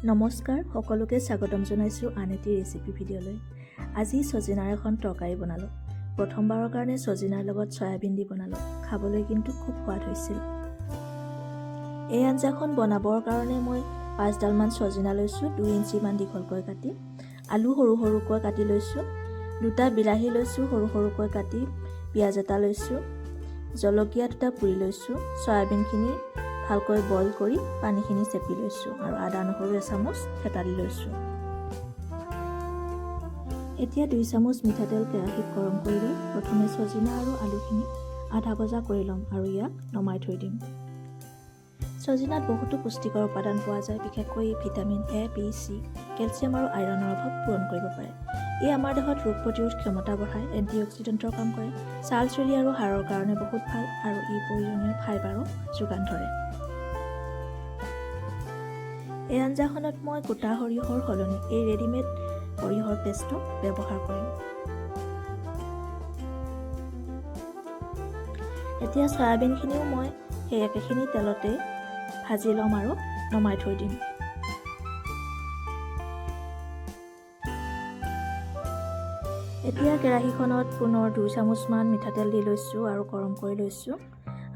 নমস্কাৰ, সকলোকে স্বাগতম জনাইছোঁ আন এটি ৰেচিপি ভিডিঅ'লৈ। আজি ছজিনাৰ এখন তৰকাৰী বনালোঁ। প্ৰথমবাৰৰ কাৰণে ছজিনাৰ লগত চয়াবিন দি বনালোঁ। খাবলৈ কিন্তু খুব সোৱাদ হৈছিল। এই আঞ্জাখন বনাবৰ কাৰণে মই 5 ডালমান ছজিনা লৈছোঁ, 2 ইঞ্চিমান দীঘলকৈ কাটি। আলু সৰু সৰুকৈ কাটি লৈছোঁ। দুটা বিলাহী লৈছোঁ সৰু সৰুকৈ কাটি। পিঁয়াজ এটা লৈছোঁ। জলকীয়া দুটা পুৰি লৈছোঁ। চয়াবিনখিনি ভালকৈ বইল কৰি পানীখিনি চেপি লৈছোঁ আৰু আদা নহৰু এচামুচ থেতালি লৈছোঁ। এতিয়া 2 চামুচ মিঠাতেল কেৰাহীত গৰম কৰি লৈ প্ৰথমে ছজিনা আৰু আলুখিনি আধা ভজা কৰি ল'ম আৰু ইয়াক নমাই থৈ দিম। ছজিনাত বহুতো পুষ্টিকৰ উপাদান পোৱা যায়। বিশেষকৈ E vitamin A, B, C, calcium আৰু আইৰণৰ অভাৱ পূৰণ কৰিব পাৰে। ই আমাৰ দেহত ৰোগ প্ৰতিৰোধ ক্ষমতা বঢ়ায়, এণ্টিঅক্সিডেণ্টৰ কাম কৰে, ছাল, চুলি আৰু হাড়ৰ কাৰণে বহুত ভাল আৰু ই প্ৰয়োজনীয় ফাইবাৰো যোগান ধৰে। এই আঞ্জাখনত মই গোটা সৰিয়হৰ সলনি এই ৰেডিমেড সৰিয়হৰ পেষ্টটো ব্যৱহাৰ কৰিম। এতিয়া চয়াবিনখিনিও মই সেই একেখিনি তেলতেই ভাজি ল'ম আৰু নমাই থৈ দিম। এতিয়া কেৰাহীখনত পুনৰ 2 চামুচমান মিঠাতেল দি লৈছোঁ আৰু গৰম কৰি লৈছোঁ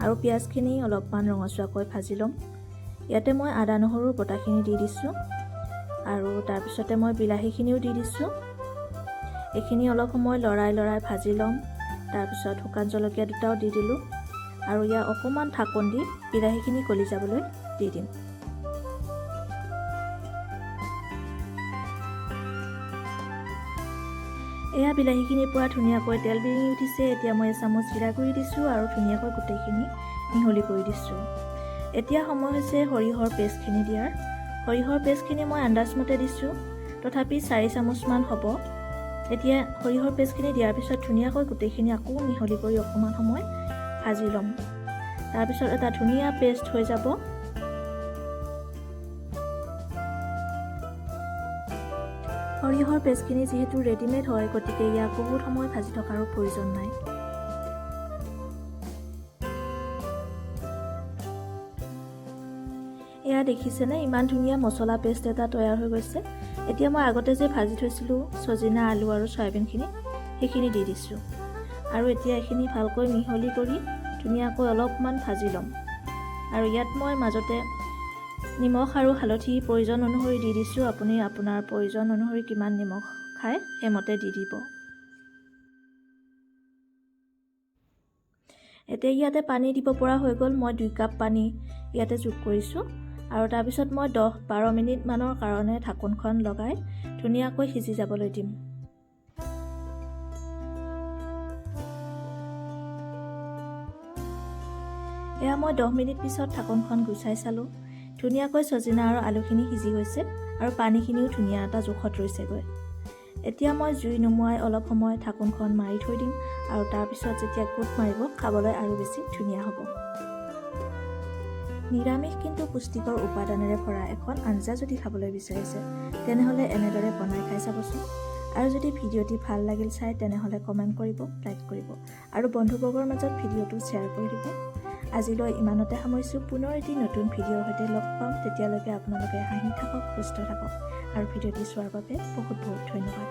আৰু পিঁয়াজখিনি অলপমান ৰঙচুৱাকৈ ভাজি ল'ম। ইয়াতে মই আদা নহৰুৰ বটাখিনি দি দিছোঁ আৰু তাৰপিছতে মই বিলাহীখিনিও দি দিছোঁ। এইখিনি অলপ সময় লৰাই লৰাই ভাজি ল'ম। তাৰপিছত শুকান জলকীয়া দুটাও দি দিলোঁ আৰু ইয়াক অকণমান ঢাকোন দি বিলাহীখিনি গলি যাবলৈ দি দিম। এয়া বিলাহীখিনিৰ পৰা ধুনীয়াকৈ তেল বিৰিঙি উঠিছে। এতিয়া মই এচামুচ জিৰা গুড়ি দিছোঁ আৰু ধুনীয়াকৈ গোটেইখিনি মিহলি কৰি দিছোঁ। এতিয়া সময় হৈছে সৰিয়হৰ পেষ্টখিনি দিয়াৰ। সৰিয়হৰ পেষ্টখিনি মই আন্দাজমতে দিছোঁ, তথাপি 4 চামুচমান হ'ব। এতিয়া সৰিয়হৰ পেষ্টখিনি দিয়াৰ পিছত ধুনীয়াকৈ গোটেইখিনি আকৌ মিহলি কৰি অকণমান সময় ভাজি ল'ম। তাৰপিছত এটা ধুনীয়া পেষ্ট হৈ যাব। সৰিয়হৰ পেষ্টখিনি যিহেতু ৰেডিমেড হয়, গতিকে ইয়াক বহুত সময় ভাজি থকাৰো প্ৰয়োজন নাই। এয়া দেখিছেনে, ইমান ধুনীয়া মছলা পেষ্ট এটা তৈয়াৰ হৈ গৈছে। এতিয়া মই আগতে যে ভাজি থৈছিলোঁ ছজিনা, আলু আৰু চয়াবিনখিনি, সেইখিনি দি দিছোঁ আৰু এতিয়া এইখিনি ভালকৈ মিহলি কৰি ধুনীয়াকৈ অলপমান ভাজি ল'ম। আৰু ইয়াত মই মাজতে নিমখ আৰু হালধি প্ৰয়োজন অনুসৰি দি দিছোঁ। আপুনি আপোনাৰ প্ৰয়োজন অনুসৰি কিমান নিমখ খায়, সেইমতে দি দিব। এতিয়া ইয়াতে পানী দিব পৰা হৈ গ'ল। মই 2 কাপ পানী ইয়াতে যোগ কৰিছোঁ আৰু তাৰপিছত মই 10-12 মিনিটমানৰ কাৰণে ঢাকোনখন লগাই ধুনীয়াকৈ সিজি যাবলৈ দিম। এয়া মই 10 মিনিট পিছত ঢাকোনখন গুচাই চালোঁ। ধুনীয়াকৈ ছজিনা আৰু আলুখিনি সিজি গৈছে আৰু পানীখিনিও ধুনীয়া এটা জোখত ৰৈছেগৈ। এতিয়া মই জুই নুমুৱাই অলপ সময় ঢাকোনখন মাৰি থৈ দিম আৰু তাৰপিছত যেতিয়া গোট মাৰিব, খাবলৈ আৰু বেছি ধুনীয়া হ'ব। নিৰামিষ কিন্তু পুষ্টিকৰ উপাদানেৰে ভৰা এখন আঞ্জা যদি খাবলৈ বিচাৰিছে, তেনেহ'লে এনেদৰে বনাই খাই চাবচোন। আৰু যদি ভিডিঅ'টি ভাল লাগিল চাই, তেনেহ'লে কমেণ্ট কৰিব, লাইক কৰিব আৰু বন্ধুবৰ্গৰ মাজত ভিডিঅ'টো শ্বেয়াৰ কৰি দিব। আজিলৈ ইমানতে সামৰিছোঁ। পুনৰ এটি নতুন ভিডিঅ'ৰ সৈতে লগ পাম। তেতিয়ালৈকে আপোনালোকে হাঁহি থাকক, সুস্থ থাকক আৰু ভিডিঅ'টি চোৱাৰ বাবে বহুত বহুত ধন্যবাদ।